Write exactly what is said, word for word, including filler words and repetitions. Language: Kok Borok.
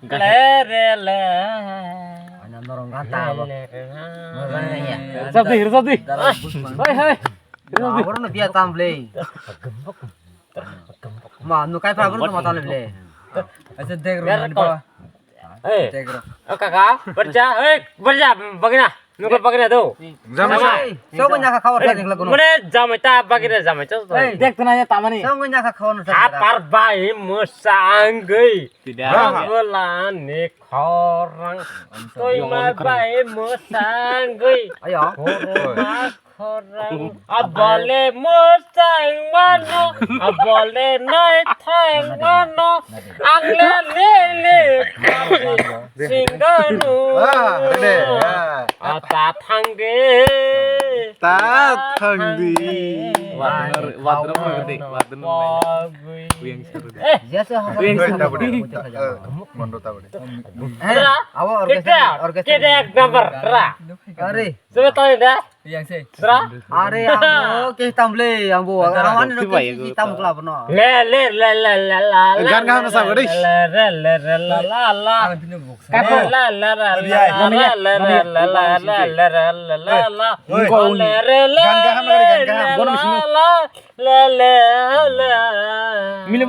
Le re le. Ana norong ganta abo. Rajab di, rajab di. Hai, hai. Rajab di. Abo no biya tam le. Ma, nu kai pra abo no mata le. Acha dek ro. Hey. Dek ro. O kaka, berja, hey, berja, bagina. Nukla bagina do. Jamai. Hey, so ko nyaka khawar sa dikla kono. Mane jamai ta bagina jamai ta. Hey. Dek tana ya tamani. So ko nyaka khawar sa. Apar bai mosangwi. Tidak. Bola ni khorang. Toi ma bai mosangwi. Ayo. Khorang. Abole mosang mano. Abole noi thang mano. Ang le le le. Singganu. Ah, ready. Ah. Ata thangdi. Ta thangdi. Wadon, wadon, wadon. Kuyang seru. Eh, ya sih. Kuyang seru. Mondo tabri. Eh, awo orkestra, orkestra. Kita, kita ek number, ra. Are. Coba tahu ya, dah. Yang sih. Sra? Are, abo, ke tamble, abo, awan no ke tam kelab no. Le le le le le la. Gan gan sa bari. Le le le le la la la. Kapo. La la la la la la la la la la la la. Oi. Le le le le la la. Mile